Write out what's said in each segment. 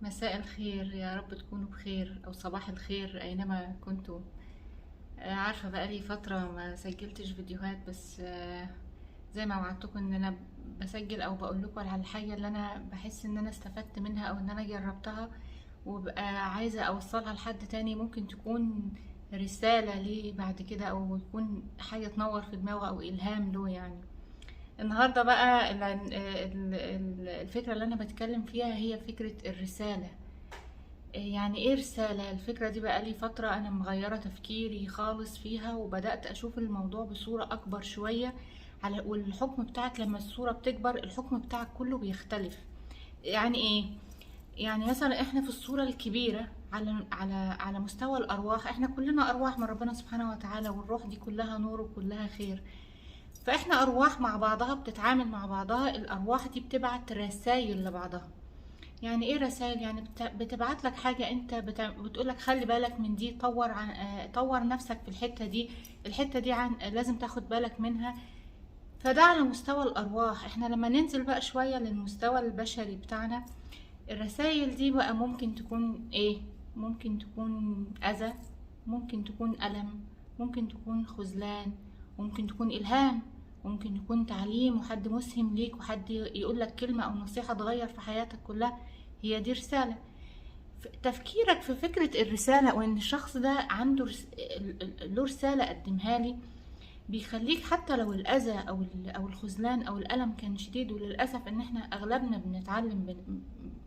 مساء الخير، يا رب تكونوا بخير او صباح الخير اينما كنتم. عارفة بقالي فترة ما سجلتش فيديوهات، بس زي ما وعدتكم ان انا بسجل او بقول لكم على الحاجة اللي انا بحس ان انا استفدت منها او ان انا جربتها وبقى عايزة اوصلها لحد تاني، ممكن تكون رسالة ليه بعد كده او يكون حاجة تنور في دماغه او الهام له. يعني النهاردة بقى الفكرة اللي أنا بتكلم فيها هي فكرة الرسالة. يعني إيه رسالة؟ الفكرة دي بقى لي فترة أنا مغيرة تفكيري خالص فيها، وبدأت أشوف الموضوع بصورة أكبر شوية والحكم بتاعك لما الصورة بتكبر الحكم بتاعك كله بيختلف. يعني إيه؟ يعني مثلا إحنا في الصورة الكبيرة على على على مستوى الأرواح، إحنا كلنا أرواح من ربنا سبحانه وتعالى، والروح دي كلها نور وكلها خير، فإحنا أرواح مع بعضها بتتعامل مع بعضها. الأرواح دي بتبعت رسائل لبعضها. يعني إيه رسائل؟ يعني بتبعت لك حاجة أنت بتقولك خلي بالك من دي، طور نفسك في الحتة دي، الحتة دي لازم تاخد بالك منها. فده على مستوى الأرواح. إحنا لما ننزل بقى شوية للمستوى البشري بتاعنا، الرسائل دي بقى ممكن تكون إيه؟ ممكن تكون أذى، ممكن تكون ألم، ممكن تكون خذلان، ممكن تكون إلهام، ممكن تكون تعليم وحد مسهم ليك وحد يقول لك كلمة أو نصيحة تغير في حياتك كلها. هي دي رسالة. تفكيرك في فكرة الرسالة وإن الشخص ده عنده له رسالة قدمها لي، بيخليك حتى لو الأذى أو الخذلان أو الألم كان شديد. وللأسف إن إحنا أغلبنا بنتعلم،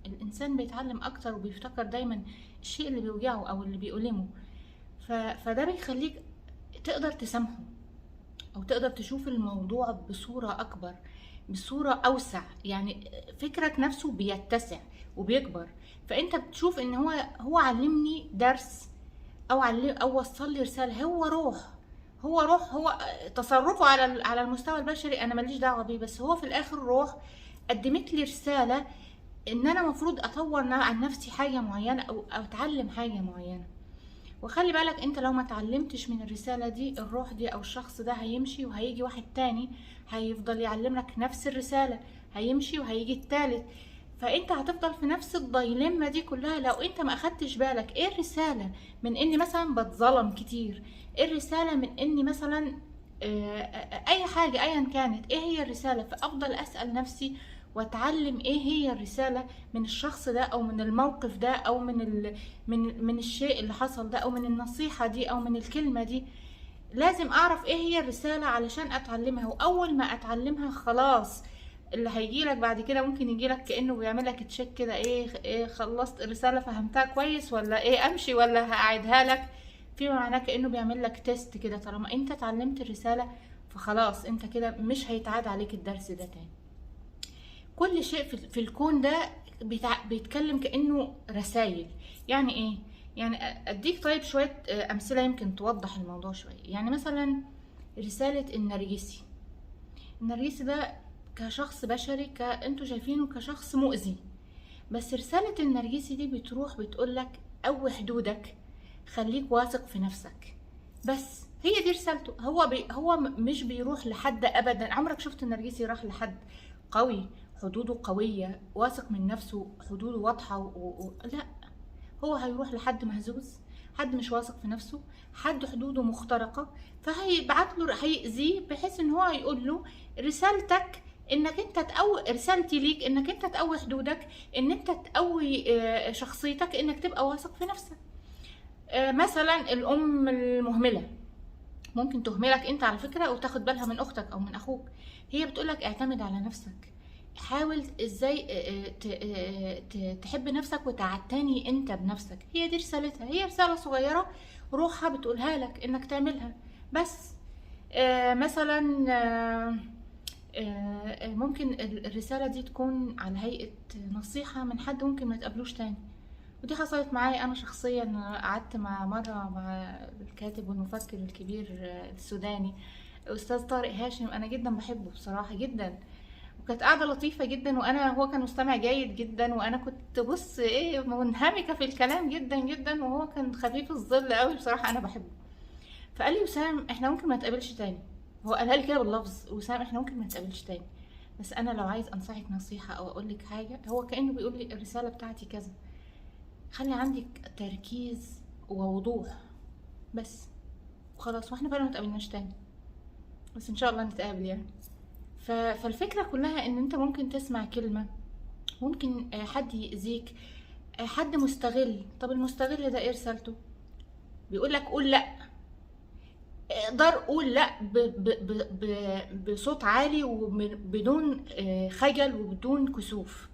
الإنسان بيتعلم أكتر وبيفتكر دايما الشيء اللي بيوجعه أو اللي بيؤلمه، فده بيخليك تقدر تسامحه أو تقدر تشوف الموضوع بصورة أكبر، بصورة أوسع. يعني فكرك نفسه بيتسع وبيكبر، فأنت بتشوف إن هو علمني درس أو وصل لي رسالة. هو روح، هو تصرفه على المستوى البشري أنا ماليش دعوة بيه، بس هو في الآخر روح قدمت لي رسالة إن أنا مفروض أطور عن نفسي حاجة معينة أو أتعلم حاجة معينة. وخلي بالك انت لو ما تعلمتش من الرسالة دي، الروح دي او الشخص ده هيمشي وهيجي واحد تاني هيفضل يعلم لك نفس الرسالة، هيمشي وهيجي التالت، فانت هتفضل في نفس الدايلمة دي كلها لو انت ما اخدتش بالك ايه الرسالة من اني مثلا بتظلم كتير، ايه الرسالة من اني مثلا اي حاجة ايا كانت، ايه هي الرسالة. فافضل اسأل نفسي واتعلم ايه هي الرسالة من الشخص ده او من الموقف ده او من الشيء اللي حصل ده او من النصيحة دي او من الكلمة دي. لازم اعرف ايه هي الرسالة علشان اتعلمها، واول ما اتعلمها خلاص اللي هيجيلك بعد كده ممكن يجيلك كأنه بيعملك تشيك كده، ايه خلصت الرسالة، فهمتها كويس ولا ايه، امشي ولا هقعدها لك، فيما معناه كأنه بيعمل لك تيست كده. طالما انت اتعلمت الرسالة فخلاص انت كده مش هيتعاد عليك الدرس ده تاني. كل شيء في الكون ده بيتكلم كأنه رسائل. يعني ايه؟ يعني اديك طيب شوية امثلة يمكن توضح الموضوع شوية. يعني مثلا رسالة النرجسي. النرجسي ده كشخص بشري انتوا شايفينه كشخص مؤذي، بس رسالة النرجسي دي بتروح بتقولك قوي حدودك، خليك واثق في نفسك، بس هي دي رسالته. هو مش بيروح لحد ابدا. عمرك شفت النرجسي راح لحد قوي، حدوده قوية، واثق من نفسه، حدوده واضحة لا، هو هيروح لحد مهزوز، حد مش واثق في نفسه، حد حدوده مخترقة، فهيبعت له، هيأذيه بحيث ان هو يقول له رسالتك انك انت تقوي، رسالتي ليك انك انت تقوي حدودك، ان انت تقوي شخصيتك، انك تبقى واثق في نفسك. مثلا الام المهملة ممكن تهملك انت على فكرة وتاخد بالها من اختك او من اخوك، هي بتقولك اعتمد على نفسك، حاول ازاي تحب نفسك وتعتني انت بنفسك. هي دي رسالتها، هي رسالة صغيرة روحها بتقولها لك انك تعملها بس. مثلا ممكن الرسالة دي تكون على هيئة نصيحة من حد ممكن ما تقابلوش تاني، ودي حصلت معايا انا شخصيا. قعدت مرة مع الكاتب والمفكر الكبير السوداني استاذ طارق هاشم، انا جدا بحبه بصراحة جدا، وكانت قاعدة لطيفة جدا، هو كان مستمع جيد جدا، وانا كنت بص ايه منهمكة في الكلام جدا جدا، وهو كان خفيف الظل قوي بصراحة، انا بحبه. فقال لي وسام احنا ممكن ما نتقابلش تاني، هو قالها لي كده باللفظ، وسام احنا ممكن ما نتقابلش تاني، بس انا لو عايز انصحك نصيحة او اقول لك حاجة، هو كأنه بيقول لي الرسالة بتاعتي كذا. خلي عندك تركيز ووضوح بس وخلاص، واحنا بقى ما تقابلناش تاني، بس ان شاء الله نتقابل يعني. فالفكرة كلها ان انت ممكن تسمع كلمة، ممكن حد يأذيك، حد مستغل. طب المستغل ده ايه رسالته؟ بيقولك قول لا، اقدر قول لا بصوت عالي وبدون خجل وبدون كسوف.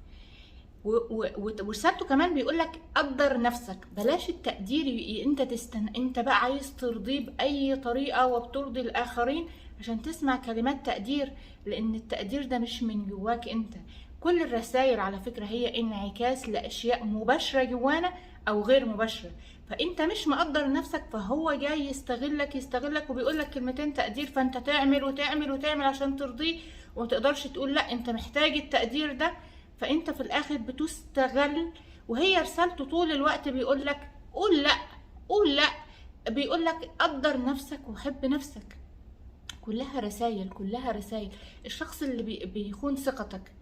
ورسالته كمان بيقولك قدر نفسك، بلاش التقدير، انت تستن، انت بقى عايز ترضيه بأي طريقة وبترضي الآخرين عشان تسمع كلمات تقدير، لأن التقدير ده مش من جواك انت. كل الرسائل على فكرة هي انعكاس لأشياء مباشرة جوانا أو غير مباشرة، فأنت مش مقدر نفسك، فهو جاي يستغلك وبيقولك كلمتين تقدير، فأنت تعمل وتعمل وتعمل عشان ترضيه وما تقدرش تقول لا، أنت محتاج التقدير ده، فأنت في الآخر بتستغل. وهي رسالته طول الوقت بيقولك قول لا، قول لا، بيقولك قدر نفسك وحب نفسك. كلها رسائل، كلها رسائل. الشخص اللي بيخون ثقتك،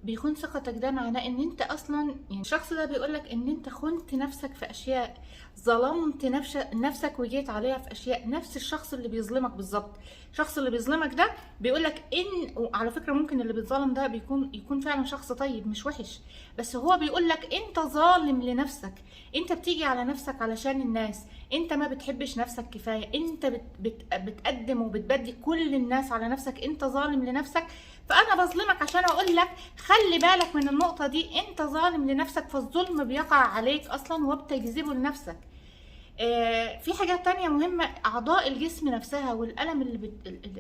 بيخون ثقتك ده معناه ان انت اصلا يعني الشخص ده بيقولك ان انت خنت نفسك في اشياء، ظلمت نفسك وجيت عليها في اشياء. نفس الشخص اللي بيظلمك بالظبط، الشخص اللي بيظلمك ده بيقولك ان، وعلى فكرة ممكن اللي بيتظلم ده يكون فعلا شخص طيب مش وحش، بس هو بيقولك انت ظالم لنفسك، انت بتيجي على نفسك علشان الناس، انت ما بتحبش نفسك كفاية، انت بتقدم وبتبدي كل الناس على نفسك، انت ظالم لنفسك. فانا بظلمك عشان اقول لك خلي بالك من النقطة دي، انت ظالم لنفسك، فالظلم بيقع عليك اصلا وبتجذبه لنفسك. في حاجات تانية مهمة، اعضاء الجسم نفسها والالم اللي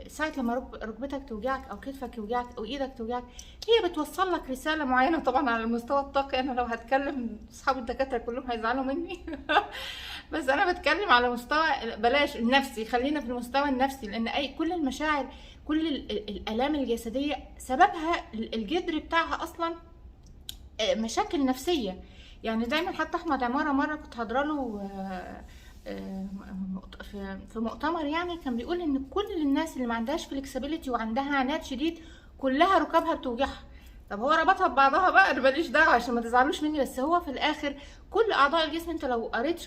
ساعة لما ركبتك توجعك او كتفك يوجعك او ايدك توجعك، هي بتوصل لك رسالة معينة. طبعا على المستوى الطاقي انا لو هتكلم اصحاب الدكاترة كلهم هيزعلوا مني بس انا بتكلم على مستوى بلاش النفسي، خلينا في المستوى النفسي، لان اي كل المشاعر، كل الالام الجسدية سببها الجذر بتاعها اصلا مشاكل نفسية. يعني دايما حتى احمد عمارة مرة كنت حاضره له في مؤتمر، يعني كان بيقول ان كل الناس اللي ما عندهاش flexibility وعندها عناد شديد كلها ركابها بتوجعها. طب هو ربطها ببعضها بقى، انا ماليش دعوه عشان ما تزعلوش مني، بس هو في الاخر كل اعضاء الجسم، انت لو قريت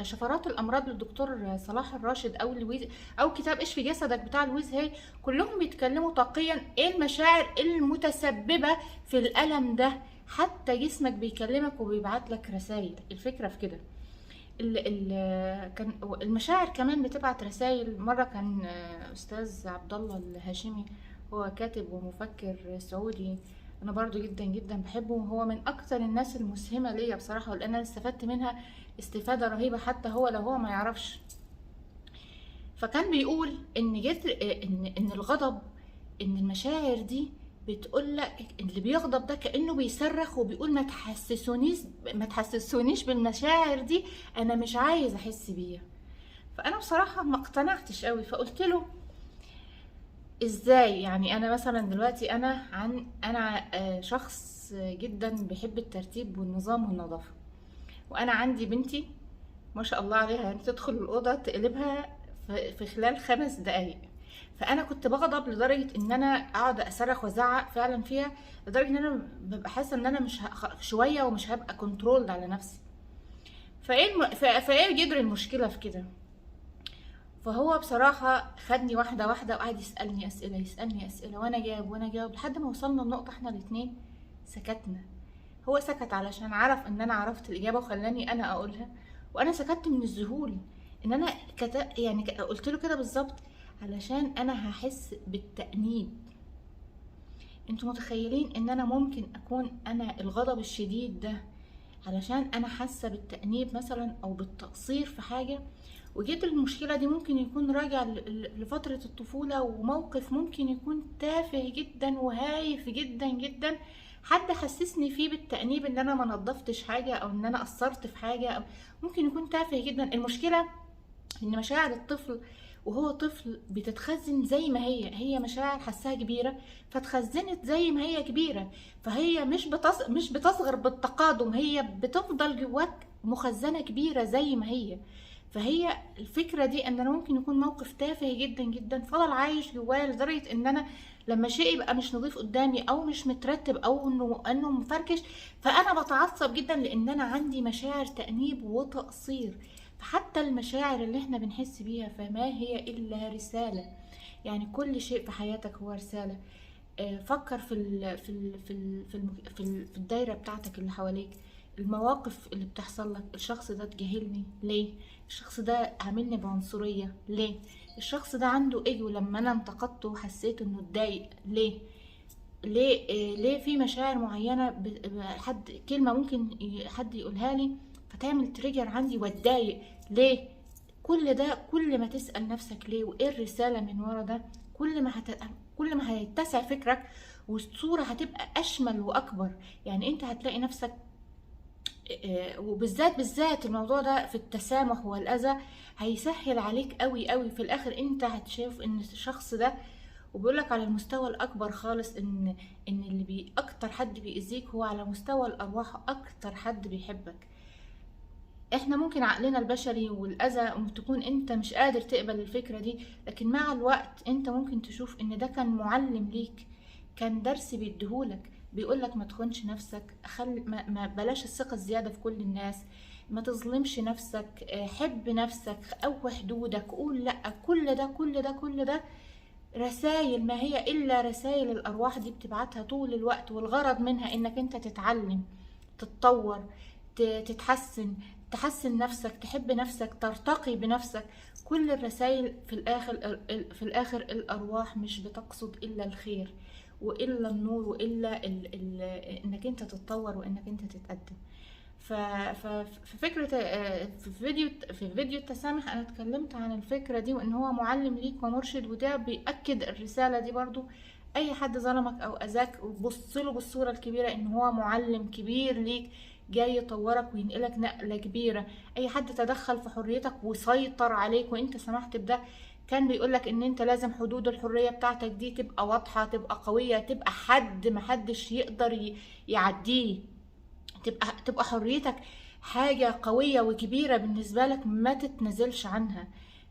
شفرات الامراض للدكتور صلاح الراشد او لويز او كتاب اشفي جسدك بتاع لويز هاي، كلهم بيتكلموا طاقيا ايه المشاعر المتسببه في الالم ده، حتى جسمك بيكلمك وبيبعت لك رسائل. الفكرة في كده. كان المشاعر كمان بتبعت رسائل. مرة كان استاذ عبد الله الهاشمي، هو كاتب ومفكر سعودي، انا برضو جدا جدا بحبه، وهو من اكتر الناس المسهمه ليا بصراحة، ولان انا استفدت منها استفاده رهيبة حتى هو لو هو ما يعرفش. فكان بيقول ان جذر ان الغضب، ان المشاعر دي بتقول لك اللي بيغضب ده كانه بيصرخ وبيقول ما تحسسونيش بالمشاعر دي، انا مش عايز احس بيها. فانا بصراحة ما اقتنعتش قوي، فقلت له ازاي يعني؟ انا مثلا دلوقتي انا شخص جدا بيحب الترتيب والنظام والنظافة، وانا عندي بنتي ما شاء الله عليها، يعني تدخل الاوضة تقلبها في خلال 5 دقايق. فانا كنت بغضب لدرجة ان انا اقعد اصرخ وازعق فعلا فيها، لدرجة ان انا ببقى حاسه ان انا مش شوية ومش هبقى control على نفسي. فايه جذر المشكلة في كده؟ فهو بصراحة خدني واحدة واحدة وقعد يسالني اسئلة، يسالني اسئلة، وانا جاوب وانا جاوب، لحد ما وصلنا لنقطة احنا الاثنين سكتنا. هو سكت علشان عرف ان انا عرفت الاجابة وخلاني انا اقولها، وانا سكت من الذهول ان انا يعني قلت له كده بالظبط علشان انا هحس بالتأنيب. انتوا متخيلين ان انا ممكن اكون انا الغضب الشديد ده علشان انا حاسه بالتأنيب مثلا او بالتقصير في حاجة؟ وجد المشكلة دي ممكن يكون راجع لفترة الطفولة وموقف ممكن يكون تافه جدا وهايف جدا جدا، حد حسسني فيه بالتأنيب ان انا ما نظفتش حاجة او ان انا قصرت في حاجة، أو ممكن يكون تافه جدا. المشكلة ان مشاعر الطفل وهو طفل بتتخزن زي ما هي، هي مشاعر حساها كبيرة فتخزنت زي ما هي كبيرة، فهي مش بتصغر بالتقادم، هي بتفضل جواك مخزنة كبيرة زي ما هي. فهي الفكرة دي ان انا ممكن يكون موقف تافه جدا جدا فضل عايش جوايا، لدرجة ان انا لما شيء يبقى مش نظيف قدامي او مش مترتب او انه مفركش، فانا بتعصب جدا، لان انا عندي مشاعر تأنيب وتقصير. فحتى المشاعر اللي احنا بنحس بيها فما هي الا رسالة. يعني كل شيء في حياتك هو رسالة. فكر في ال في ال في ال في, الم في, ال في الدايرة بتاعتك اللي حواليك، المواقف اللي بتحصل لك. الشخص ده تجاهلني ليه؟ الشخص ده عاملني بعنصرية ليه؟ الشخص ده عنده ايجو، لما انا انتقدته حسيت انه اتضايق ليه؟ ليه في مشاعر معينة، حد كلمة ممكن حد يقولها لي فتعمل trigger عندي واتضايق ليه؟ كل ده، كل ما تسأل نفسك ليه وايه الرسالة من ورا ده، كل ما هيتسع فكرك والصورة هتبقى أشمل وأكبر. يعني أنت هتلاقي نفسك، وبالذات بالذات الموضوع ده في التسامح والأذى هيسهل عليك قوي قوي. في الآخر أنت هتشوف إن الشخص ده، وبيقولك على المستوى الأكبر خالص إن اللي أكتر حد بيأذيك هو على مستوى الأرواح أكتر حد بيحبك. احنا ممكن عقلنا البشري والأذى تكون انت مش قادر تقبل الفكرة دي، لكن مع الوقت انت ممكن تشوف ان ده كان معلم ليك، كان درس بيديهولك، بيقولك ما تخونش نفسك، ما بلاش الثقة الزيادة في كل الناس، ما تظلمش نفسك، حب نفسك، قوي حدودك، قول لأ. كل ده كل ده كل ده رسائل، ما هي إلا رسائل الأرواح دي بتبعتها طول الوقت، والغرض منها انك انت تتعلم، تتطور، تتحسن، تحسن نفسك، تحب نفسك، ترتقي بنفسك. كل الرسائل في الآخر الأرواح مش بتقصد إلا الخير وإلا النور وإلا إنك أنت تتطور وإنك أنت تتقدم. ففي فكرة في فيديو التسامح أنا اتكلمت عن الفكرة دي، وإن هو معلم ليك ومرشد، وده بيأكد الرسالة دي برضو. أي حد ظلمك أو أذاك بص له بالصورة الكبيرة إن هو معلم كبير ليك، جاي يطورك وينقلك نقلة كبيرة. أي حد تدخل في حريتك وسيطر عليك وإنت سمحت بده، كان بيقولك إن إنت لازم حدود الحرية بتاعتك دي تبقى واضحة، تبقى قوية، تبقى حد محدش يقدر يعديه، تبقى حريتك حاجة قوية وكبيرة بالنسبة لك ما تتنزلش عنها.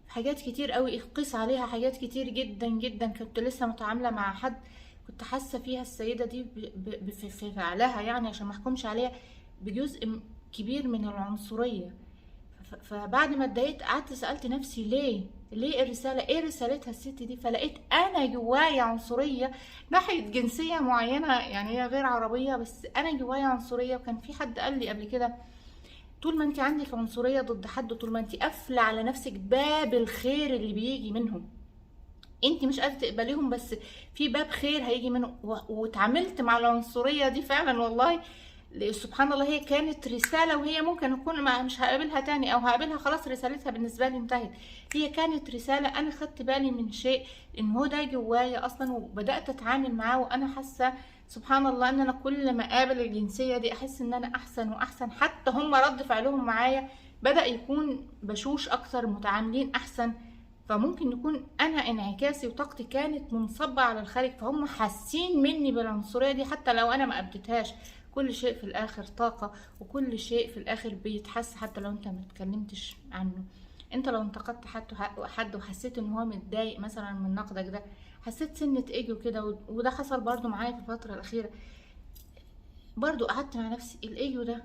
حاجات كتير قوي قيس عليها، حاجات كتير جدا جدا. كنت لسه متعاملة مع حد كنت حاسة فيها السيدة دي في فعلها، يعني عشان ما احكمش عليها، بجزء كبير من العنصرية. فبعد ما اتضايقت قعدت سألت نفسي ليه الرسالة، ايه رسالتها الست دي؟ فلقيت انا جوايا عنصرية ناحية جنسية معينة، يعني هي غير عربية بس انا جوايا عنصرية. وكان في حد قال لي قبل كده، طول ما انت عندك عنصرية ضد حد، طول ما انت قافلة على نفسك باب الخير اللي بيجي منهم، انت مش قادرة تقبليهم بس في باب خير هيجي منه. واتعاملت مع العنصرية دي فعلا والله، سبحان الله، هي كانت رسالة، وهي ممكن اكون مش هقابلها تاني او هقابلها خلاص، رسالتها بالنسبة لي انتهت. هي كانت رسالة، انا خدت بالي من شيء ان هو ده جوايا اصلا، وبدأت اتعامل معاه، وانا حاسة سبحان الله ان انا كل ما اقابل الجنسية دي احس ان انا احسن واحسن. حتى هم رد فعلهم معايا بدأ يكون بشوش اكتر، متعاملين احسن. فممكن يكون انا انعكاسي وطاقتي كانت منصبة على الخارج، فهم حاسين مني بالعنصرية دي حتى لو انا ما قبلتهاش. كل شيء في الاخر طاقة، وكل شيء في الاخر بيتحس حتى لو انت ما اتكلمتش عنه. انت لو انتقدت حد وحسيت ان هو متضايق مثلا من نقدك ده، حسيت سنة ايجو كده، وده حصل برضو معايا في الفترة الاخيرة. برضو قعدت مع نفسي، الايجو ده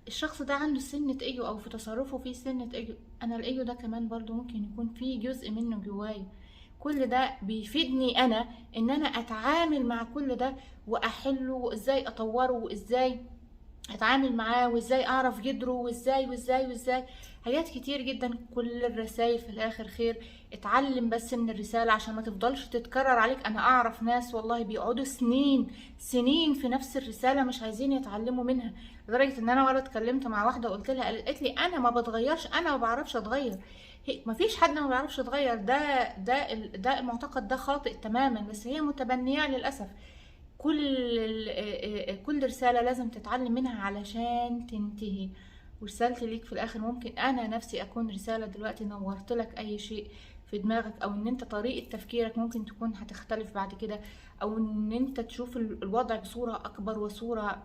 الشخص ده عنده سنة ايجو او في تصرفه فيه سنة ايجو، انا الايجو ده كمان برضو ممكن يكون فيه جزء منه جوايا. كل ده بيفيدني انا ان انا اتعامل مع كل ده واحله، وازاي اطوره، وازاي اتعامل معاه، وازاي اعرف جدره، وازاي وازاي وازاي، حاجات كتير جدا. كل الرسائل في الاخر خير. اتعلم بس من الرسالة عشان ما تفضلش تتكرر عليك. انا اعرف ناس والله بيقعدوا سنين سنين في نفس الرسالة مش عايزين يتعلموا منها، لدرجة ان انا مرة اتكلمت مع واحدة وقلت لها، قالت لي انا ما بتغيرش، انا ما بعرفش اتغير. ما فيش حد ما بيعرفش يتغير، ده المعتقد ده خاطئ تماما، بس هي متبنية للأسف. كل رسالة لازم تتعلم منها علشان تنتهي. ورسالتي ليك في الآخر، ممكن أنا نفسي أكون رسالة دلوقتي نورت لك أي شيء في دماغك، أو إن أنت طريقة تفكيرك ممكن تكون هتختلف بعد كده، أو إن أنت تشوف الوضع بصورة أكبر وصورة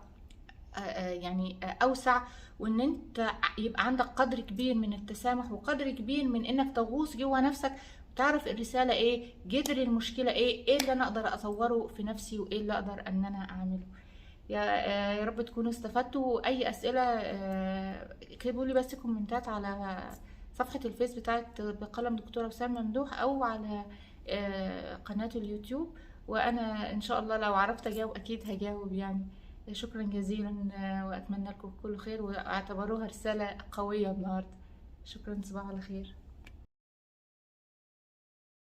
يعني اوسع، وان انت يبقى عندك قدر كبير من التسامح وقدر كبير من انك تغوص جوه نفسك وتعرف الرسالة ايه، جذر المشكلة ايه، ايه اللي انا اقدر اطوره في نفسي وايه اللي اقدر ان انا اعمله. يا رب تكونوا استفدتوا. اي اسئلة اكتبوا لي بس كومنتات على صفحة الفيس بتاعت بقلم دكتورة وسام ممدوح، او على قناة اليوتيوب، وانا ان شاء الله لو عرفت اجاوب اكيد هجاوب يعني. شكرا جزيلا، واتمنى لكم كل خير، واعتبروها رسالة قوية النهاردة. شكرا، صباح على خير.